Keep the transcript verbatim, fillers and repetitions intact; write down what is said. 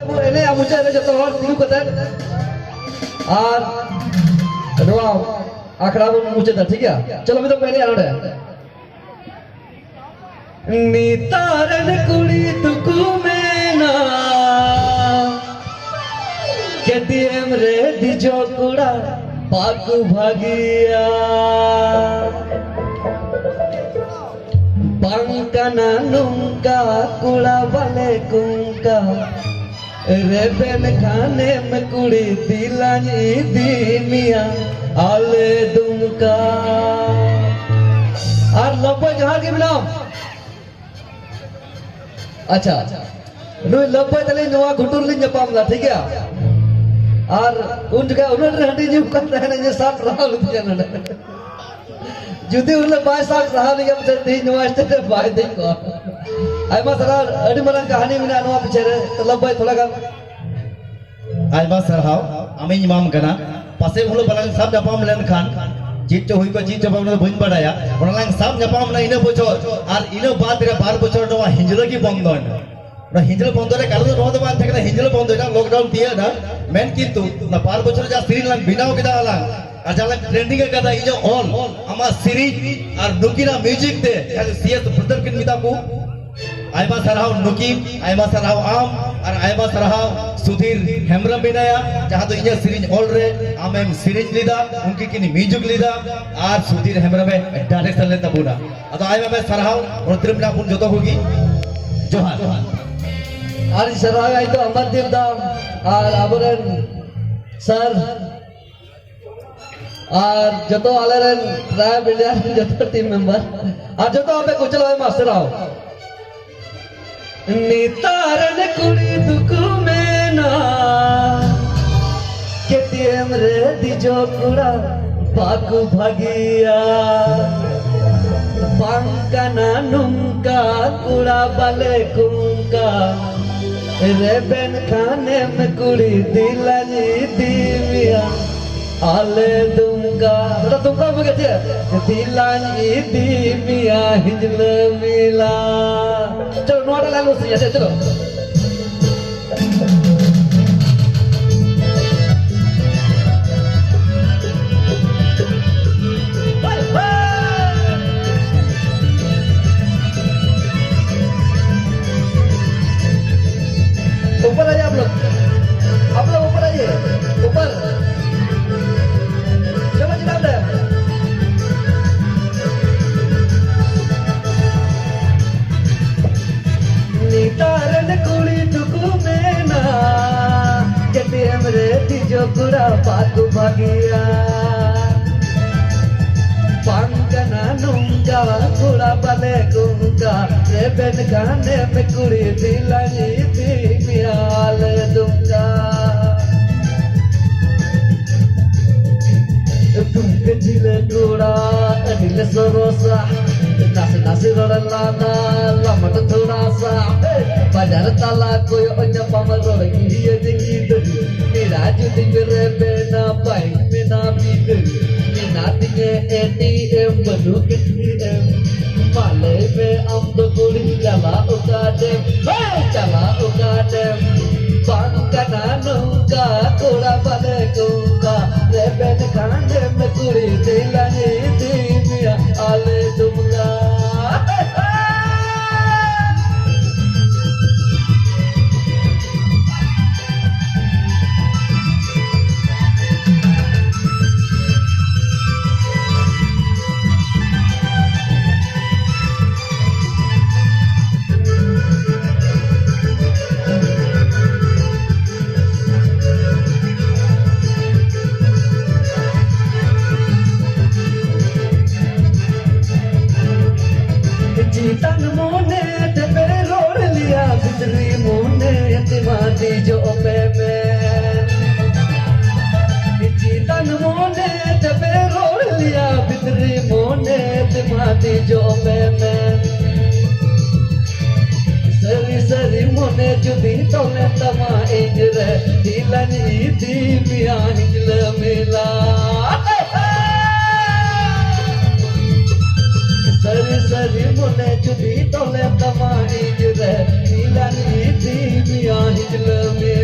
ᱮᱱᱮᱡᱟ ᱢᱩᱪᱟᱹᱫ ᱨᱮ ᱡᱚᱛᱚ ᱦᱚᱲ ᱛᱤᱸᱜᱩ ᱠᱟᱛᱮ, ᱟᱨ ᱱᱚᱣᱟ ᱟᱠᱷᱲᱟ ᱵᱚᱱ ᱢᱩᱪᱟᱹᱫᱟ, ᱴᱷᱤᱠ ᱜᱮᱭᱟ? ᱪᱚᱞᱚ, ᱢᱤᱫ ᱫᱚᱢ ᱠᱚ ᱮᱱᱮᱡᱟ ᱱᱚᱰᱮ᱾ ᱱᱮᱛᱟᱨ ᱨᱮᱱ ᱠᱩᱲᱤ ᱫᱚᱠᱚ ᱢᱮᱱᱟ, ᱠᱮ ᱴᱤ ᱮᱢ ᱨᱮ ᱫᱮᱡᱚᱜ ᱠᱚᱲᱟ ᱵᱟᱠᱚ ᱵᱷᱟᱹᱜᱤᱭᱟ᱾ ᱵᱟᱝ ᱠᱟᱱᱟ ᱱᱚᱝᱠᱟ, ᱠᱚᱲᱟ ᱵᱟᱞᱮ ᱠᱚᱝᱠᱟ, ᱨᱮᱵᱮᱱ ᱠᱷᱟᱱᱮᱢ ᱠᱩᱲᱤ ᱫᱤᱞᱟᱧ ᱤᱫᱤ ᱢᱮᱭᱟ ᱟᱞᱮ ᱫᱩᱢᱠᱟ᱾ ᱟᱨ ᱞᱚᱵᱚᱭ ᱡᱟᱦᱟᱸ ᱜᱮ ᱢᱮᱱᱟᱢ, ᱟᱪᱪᱷᱟ, ᱱᱩᱭ ᱞᱟᱹᱯᱟᱹᱭ ᱛᱟᱹᱞᱤᱧ ᱱᱚᱣᱟ ᱜᱷᱩᱴᱩ ᱨᱮᱞᱤᱧ ᱧᱟᱯᱟᱢ ᱞᱮᱱᱟ, ᱴᱷᱤᱠ ᱜᱮᱭᱟ? ᱟᱨ ᱩᱱ ᱡᱚᱠᱷᱟᱡ ᱩᱱᱟᱹᱜ ᱰᱷᱮᱨ ᱦᱟᱺᱰᱤ ᱧᱩ ᱠᱟᱱ ᱛᱟᱦᱮᱱᱟ, ᱤᱧᱮ ᱥᱟᱵ ᱨᱟᱦᱟ ᱞᱤᱫᱤᱧᱟ ᱱᱚᱰᱮ᱾ ᱡᱩᱫᱤ ᱩᱱᱟᱹᱜ ᱵᱟᱭ ᱥᱟᱵ ᱨᱟᱦᱟ ᱞᱤᱧᱟ, ᱯᱟᱥᱮᱡ ᱛᱮᱦᱮᱧ ᱱᱚᱣᱟ ᱥᱴᱮᱡ ᱨᱮ ᱵᱟᱭ ᱫᱮᱡ ᱠᱚᱜᱼᱟ᱾ ᱟᱭᱢᱟ ᱥᱟᱨᱦᱟᱣ, ᱟᱹᱰᱤ ᱢᱟᱨᱟᱝ ᱠᱟᱹᱦᱱᱤ ᱢᱮᱱᱟᱜᱼᱟ ᱱᱚᱣᱟ ᱯᱤᱪᱷᱮ ᱨᱮ᱾ ᱛᱚ ᱞᱟᱹᱯᱟᱹᱭ ᱛᱷᱚᱲᱟ ᱜᱟᱱ᱾ ᱟᱭᱢᱟ ᱥᱟᱨᱦᱟᱣ ᱟᱢᱤᱧ ᱮᱢᱟᱢ ᱠᱟᱱᱟ᱾ ᱯᱟᱥᱮᱡ ᱩᱱ ᱦᱤᱞᱳᱜ ᱵᱟᱞᱟᱝ ᱥᱟᱵ ᱧᱟᱯᱟᱢ ᱞᱮᱱᱠᱷᱟᱱ ᱪᱮᱫ ᱪᱚ ᱦᱩᱭ ᱠᱚᱜᱼᱟ, ᱪᱮᱫ ᱪᱚ ᱵᱟᱝ, ᱚᱱᱟ ᱫᱚ ᱵᱟᱹᱧ ᱵᱟᱰᱟᱭᱟ᱾ ᱚᱱᱟ ᱞᱟᱝ ᱥᱟᱵ ᱧᱟᱯᱟᱢ ᱮᱱᱟ ᱤᱱᱟᱹ ᱵᱚᱪᱷᱚᱨ, ᱟᱨ ᱤᱱᱟᱹ ᱵᱟᱫ ᱨᱮ ᱵᱟᱨ ᱵᱚᱪᱷᱚᱨ ᱱᱚᱣᱟ ᱦᱤᱧᱡᱽᱲᱟᱹ ᱜᱮ ᱵᱚᱱᱫᱚᱭᱮᱱᱟ᱾ ᱚᱱᱟ ᱦᱤᱧᱡᱽᱲᱟᱹ ᱵᱚᱱᱫᱚ ᱨᱮ ᱠᱟᱨᱚᱱ ᱫᱚ ᱱᱚᱣᱟ ᱫᱚ ᱵᱟᱝ ᱛᱟᱦᱮᱸ ᱠᱟᱱᱟ, ᱦᱤᱧᱡᱽᱲᱟᱹ ᱵᱚᱱᱫᱚᱭᱮᱱᱟ, ᱞᱚᱠᱰᱟᱣᱩᱱ ᱛᱤᱭᱟᱹᱜ ᱮᱱᱟ᱾ ᱢᱮᱱ ᱠᱤᱱᱛᱩ ᱚᱱᱟ ᱵᱟᱨ ᱵᱚᱪᱷᱚᱨ ᱡᱟᱦᱟᱸ ᱥᱮᱨᱮᱧ ᱞᱟᱝ ᱵᱮᱱᱟᱣ ᱠᱮᱫᱟ ᱟᱞᱟᱝ, ᱟᱨ ᱡᱟᱦᱟᱸ ᱞᱟᱝ ᱴᱨᱮᱱᱰᱤᱝ ᱟᱠᱟᱫᱟ ᱤᱧᱟᱹᱜ ᱚᱞ, ᱟᱢᱟᱜ ᱥᱮᱨᱮᱧ ᱟᱨ ᱱᱩᱠᱤᱱᱟᱜ ᱢᱤᱣᱡᱤᱠ ᱛᱮ, ᱡᱟᱦᱟᱸ ᱫᱚ ᱥᱤ ᱮᱥ ᱵᱨᱟᱫᱟᱨ ᱠᱤᱱ ᱢᱮᱛᱟ ᱠᱚ, ᱟᱭᱢᱟ ᱥᱟᱨᱦᱟᱣ ᱱᱩᱠᱤᱱ, ᱟᱭᱢᱟ ᱥᱟᱨᱦᱟᱣ ᱟᱢ, ᱟᱨ ᱟᱭᱢᱟ ᱥᱟᱨᱦᱟᱣ ᱥᱩᱫᱷᱤᱨ ᱦᱮᱢᱵᱨᱚᱢ ᱢᱮᱱᱟᱭᱟ, ᱡᱟᱦᱟᱸ ᱫᱚ ᱤᱧᱟᱹᱜ ᱥᱮᱨᱮᱧ ᱚᱞ ᱨᱮ ᱟᱢᱮᱢ ᱥᱮᱨᱮᱧ ᱞᱮᱫᱟ, ᱩᱱᱠᱤᱱ ᱠᱤᱱ ᱢᱤᱣᱡᱤᱠ ᱞᱮᱫᱟ, ᱟᱨ ᱥᱩᱫᱷᱤᱨ ᱦᱮᱢᱵᱨᱚᱢᱮ ᱰᱟᱭᱨᱮᱠᱥᱚᱱ ᱞᱮᱫ ᱛᱟᱵᱚᱱᱟ᱾ ᱟᱫᱚ ᱟᱭᱢᱟ ᱟᱭᱢᱟ ᱥᱟᱨᱦᱟᱣ, ᱚᱱᱟ ᱛᱤᱱᱟᱹᱜ ᱢᱮᱱᱟᱜ ᱵᱚᱱ ᱡᱚᱛᱚ ᱠᱚᱜᱮ, ᱡᱚᱦᱟᱨ᱾ ᱟᱨ ᱥᱟᱨᱦᱟᱣ ᱟᱭ ᱫᱚ ᱚᱢᱚᱨᱫᱤᱯ ᱫᱟ ᱟᱨ ᱟᱵᱚᱨᱮᱱ ᱥᱟᱨ ᱟᱨ ᱡᱚᱛᱚ ᱟᱞᱮᱨᱮᱱ ᱴᱨᱟᱭᱤᱵᱽ ᱤᱱᱰᱤᱭᱟ ᱨᱮᱱ ᱡᱚᱛᱚ ᱴᱤᱢ ᱢᱮᱢᱵᱟᱨ ᱟᱨ ᱡᱚᱛᱚ ᱟᱯᱮ ᱠᱚ ᱪᱟᱞᱟᱣ ᱢᱟ ᱥᱟᱨᱦᱟᱣ᱾ ᱱᱮᱛᱟᱨ ᱨᱮᱱ ᱠᱩᱲᱤ ᱫᱚᱠᱚ ᱢᱮᱱᱟ, ᱠᱮ ᱴᱤ ᱮᱢ ᱨᱮ ᱫᱮᱡᱚᱜ ᱠᱚᱲᱟ ᱵᱟᱠᱚ ᱵᱷᱟᱹᱜᱤᱭᱟ᱾ ᱵᱟᱝ ᱠᱟᱱᱟ ᱱᱚᱝᱠᱟ, ᱠᱚᱲᱟ ᱵᱟᱞᱮ ᱠᱚᱝᱠᱟ, ᱨᱮᱵᱮᱱ ᱠᱷᱟᱱᱮᱢ ᱠᱩᱲᱤ ᱫᱤᱞᱟᱧ ᱤᱫᱤ ᱢᱮᱭᱟ᱾ ᱟᱞᱮ ᱫᱩᱢᱠᱟ, ᱱᱚᱰᱮ ᱫᱩᱢᱠᱟ ᱵᱚᱜᱮ ᱪᱮᱫ? ᱫᱤᱞᱟᱧ ᱤᱫᱤ ᱢᱮᱭᱟ ᱦᱤᱡᱞᱟᱹ ᱢᱮᱞᱟ᱾ ᱪᱚᱞᱚ, ᱱᱚᱣᱟᱴᱟᱜ ᱞᱟᱭᱤᱱ ᱵᱚᱱ ᱥᱮᱨᱮᱧᱟ ᱥᱮ, ᱪᱚᱞᱚ᱾ ᱠᱚᱲᱟ ᱵᱟᱠᱚ ᱵᱷᱟᱹᱜᱤᱭᱟ᱾ ᱵᱟᱝ ᱠᱟᱱᱟ ᱱᱚᱝᱠᱟ, ᱠᱚᱲᱟ ᱵᱟᱞᱮ ᱠᱚᱝᱠᱟ, ᱨᱮᱵᱮᱱ ᱠᱷᱟᱱᱮᱢ ᱠᱩᱲᱤ ᱫᱤᱞᱟᱹᱝ ᱤᱫᱤ ᱢᱮᱭᱟ ᱟᱞᱮ ᱫᱩᱢᱠᱟ᱾ ᱫᱩᱢᱠᱟᱹ ᱡᱤᱞᱟᱹ ᱠᱚᱲᱟ ᱟᱹᱰᱤ ᱞᱮ ᱥᱚᱨᱚᱥᱟ, ᱱᱟᱥᱮ ᱱᱟᱥᱮ ᱨᱚᱲ ᱞᱟᱸᱫᱟ ᱞᱟᱢᱟᱴ ᱛᱷᱚᱲᱟ ᱥᱟ᱾ ᱵᱟᱡᱟᱨ ᱛᱟᱞᱟ ᱠᱚᱭᱚᱜ ᱧᱟᱯᱟᱢ ᱨᱚᱲ ᱜᱤᱰᱤᱭᱟᱹ ᱜᱤᱫᱟᱹᱨ, ᱢᱮᱱᱟ ᱡᱩᱫᱤ ᱨᱮᱵᱮᱱᱟ ᱵᱟᱭᱤᱠ ᱢᱮᱱᱟ ᱵᱤᱫᱟᱹᱨ, ᱢᱮᱱᱟ ᱛᱤᱧᱟᱹ ᱮ ᱴᱤ ᱮᱢ ᱵᱟᱹᱱᱩᱜ ᱮ ᱴᱤ ᱮᱢ᱾ ᱢᱟ ᱞᱟᱹᱭ ᱢᱮ ᱟᱢ ᱫᱚ ᱠᱩᱲᱤ ᱪᱟᱞᱟᱜ ᱚᱠᱟᱛᱮᱢ, ᱦᱮ ᱪᱟᱞᱟᱜ ᱚᱠᱟᱛᱮᱢ? ᱵᱟᱝ ᱠᱟᱱᱟ ᱱᱚᱝᱠᱟ, ᱠᱚᱲᱟ ᱵᱟᱞᱮ ᱠᱚᱝᱠᱟ, ᱨᱮᱵᱮᱱ ᱠᱷᱟᱱᱮᱢ ᱠᱩᱲᱤ ᱫᱤᱞᱟᱹᱝ ᱤᱫᱤ ᱢᱮᱭᱟ ᱟᱞᱮ ᱫᱩᱢᱠᱟ᱾ ᱪᱮᱛᱟᱱ ᱢᱚᱱᱮ ᱛᱮᱯᱮ ᱨᱚᱲ ᱞᱮᱭᱟ, ᱵᱷᱤᱛᱨᱤ ᱢᱚᱱᱮ ᱛᱮᱢᱟ ᱛᱤᱡᱚᱜ ᱯᱮ ᱢᱮ᱾ ᱪᱮᱛᱟᱱ ᱢᱚᱱᱮ ᱛᱮᱯᱮ ᱨᱚᱲ ᱞᱮᱭᱟ, ᱵᱷᱤᱛᱨᱤ ᱢᱚᱱᱮ ᱛᱮᱢᱟ ᱛᱤᱡᱚᱜ ᱯᱮ ᱢᱮ᱾ ᱥᱟᱹᱨᱤ ᱥᱟᱹᱨᱤ ᱢᱚᱱᱮ ᱡᱩᱫᱤ ᱛᱚᱞᱮ ᱛᱟᱢᱟ ᱤᱧ ᱨᱮ, ᱫᱤᱞᱟᱹᱝ ᱤᱫᱤ ᱢᱮᱭᱟ ᱦᱤᱡᱞᱟᱹ ᱢᱮᱞᱟ᱾ ᱥᱟᱹᱨᱤ ᱥᱟᱹᱨᱤ ᱢᱚᱱᱮ ᱡᱩᱫᱤ ᱛᱚᱞᱮ ᱛᱟᱢᱟ ᱤᱧ ᱨᱮ, ᱫᱤᱞᱟᱹᱝ ᱤᱫᱤ ᱢᱮᱭᱟ ᱦᱤᱡᱞᱟᱹ ᱢᱮᱞᱟ᱾